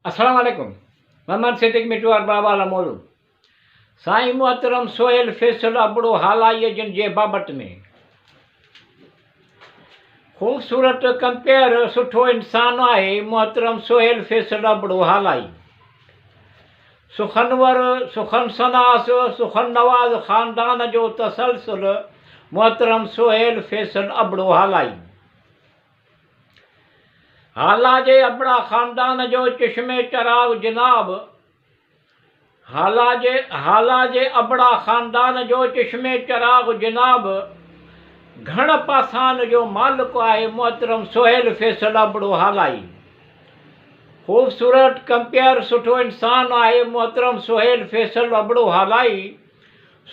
السلام عليڪم محمد صديق مٺو ارباب والا مولو سائين محترم سهيل فيصل ابڙو هالائي جن جي بابت ۾ خوبصورت ڪمپيئر سٺو انسان آهي محترم سهيل فيصل ابڙو هالائي سخنور سخن شناس سخن نواز خاندان جو تسلسل محترم سهيل فيصل ابڙو هالائي هالا جي ابڙا خاندان جو چشم چراغ جناب هالا جي هالا جي ابڙا خاندان جو چشم چراغ جناب گهڻ پاسان جو مالڪ آهي محترم سهيل فيصل ابڙو هالائي خوبصورت ڪمپيئر سٺو انسان آهي محترم سهيل فيصل ابڙو هالائي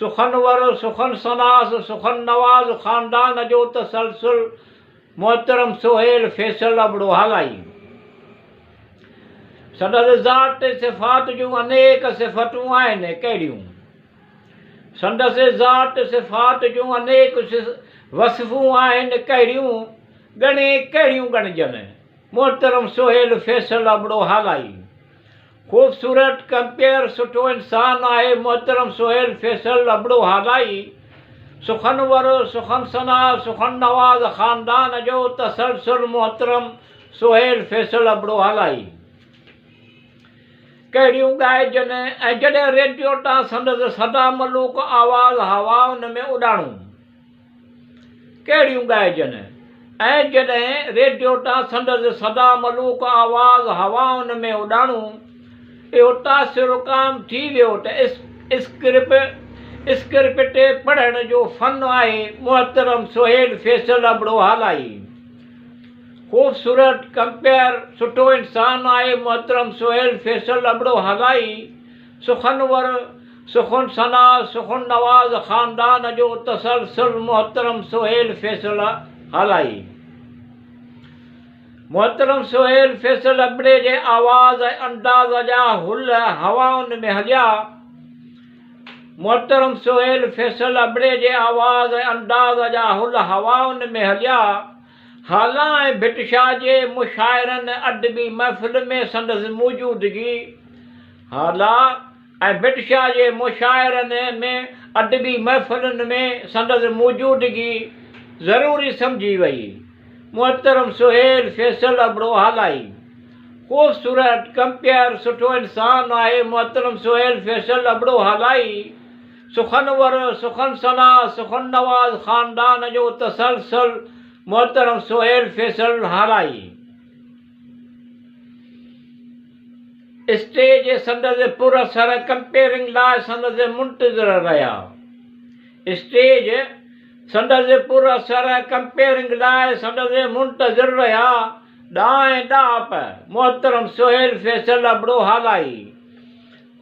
سخنور، سخن شناس، سخن نواز خاندان جو تسلسل محترم سهيل فيصل ابڙو هالائي. سندس ذات صفات جون انيڪ صفتون آهن، ڪهڙيون؟ سندس ذات صفات جون انيڪ وصفون آهن، ڪهڙيون؟ ڳڻي ڪهڙيون ڳڻجن؟ محترم سهيل فيصل ابڙو هالائي. خوبصورت ڪمپيئر سٺو انسان آهي محترم سهيل فيصل ابڙو هالائي سخنور سخن شناس سخن نواز خاندان جو تسلسل محترم سهيل فيصل ابڙو هالائي ڪهڙيون ڳائجن ۽ جڏهن ريڊيو تان سندس سدا ملوڪ آواز هوائن ۾ اڏاڻو. ڪهڙيون ڳائجن؟ ۽ جڏهن ريڊيو تان سندس سدا ملوڪ آواز هوائن ۾ اڏاڻو، اهو تاثر قائم ٿي ويو ته اسڪرپٽ پڙهڻ جو فن آهي محترم سهيل فيصل ابڙو هالائي. خوبصورت ڪمپيئر، سٺو انسان آهي محترم سهيل فيصل ابڙو هالائي. سخنور، سخن شناس، سخن نواز خاندان جو تسلسل محترم سهيل فيصل هالائي. محترم سهيل فيصل ابڙي جي آواز ۽ انداز جا هل هوائن ۾ هليا. محترم سهيل فيصل ابڙي جي آواز ۽ انداز جا هل هوائن ۾ هليا. هالا ۽ ڀٽ شاهه جي مشاعرن ادبي محفل ۾ سندس موجودگي هالا ۽ ڀٽ شاهه جي مشاعرن ۾ ادبي محفلن ۾ سندس موجودگي ضروري سمجهي وئي. محترم سهيل فيصل ابڙو هالائي خوبصورت ڪمپيئر سٺو انسان آهي محترم سهيل فيصل ابڙو هالائي سخنور سخن شناس سخن نواز خاندان جو تسلسل محترم سهيل فيصل هالائي. اسٽيج سندس پر اثر ڪمپيئرنگ لاء سندس منتظر رهيا. اسٽيج سندس پر اثر ڪمپيئرنگ لاء سندس منتظر رهيا. ڏانء ۽ ڏاهپ، محترم سهيل فيصل ابڙو هالائي.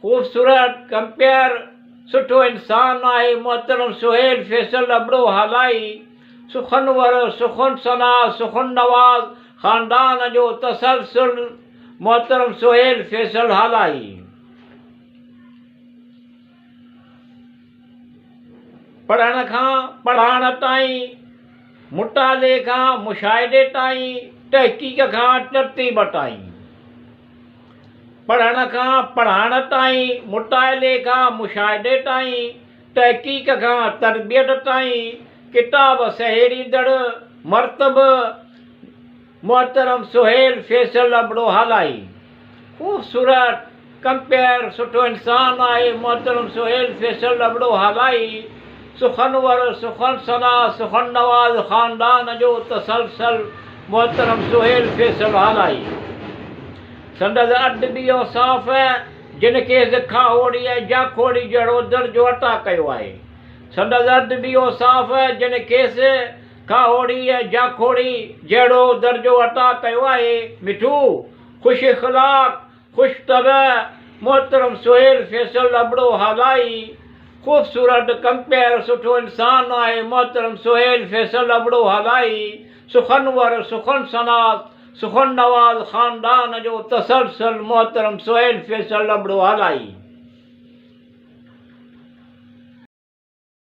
خوبصورت ڪمپيئر، سٺو انسان آهي محترم سهيل فيصل ابڙو هالائي. سخنور، سخن شناس، سخن نواز خاندان جو تسلسل محترم سهيل فيصل هالائي. پڙهڻ کان پڙهائڻ تائين، مطالعي کان مشاهدي تائين، تحقيق کان ترتيب تائين. پڙهڻ کان پڙهائڻ تائين، مطالعي کان مشاهدي تائين، تحقيق کان تربيت تائين ڪتاب سهيڙيندڙ مرتب محترم سهيل فيصل ابڙو هالائي خوبصورت ڪمپيئر سٺو انسان آهي محترم سهيل فيصل ابڙو هالائي سخنور سخن شناس سخن نواز خاندان جو تسلسل محترم سهيل فيصل هالائي سندس ادبي اوصاف جن کيس کاهوڙي ۽ جاکوڙي جهڙو درجو عطا ڪيو آهي. سندس ادبي اوصاف جن کيس کاهوڙي ۽ جاکوڙي جهڙو درجو عطا ڪيو آهي. مٺو، خوش اخلاق، خوش طبع، محترم سهيل فيصل ابڙو هالائي، خوبصورت، ڪمپيئر، سٺو انسان آهي، محترم سهيل فيصل ابڙو هالائي، سخنور، سخن شناس، سخن نواز خاندان جو تسلسل محترم سهيل فيصل ابڙو هالائي.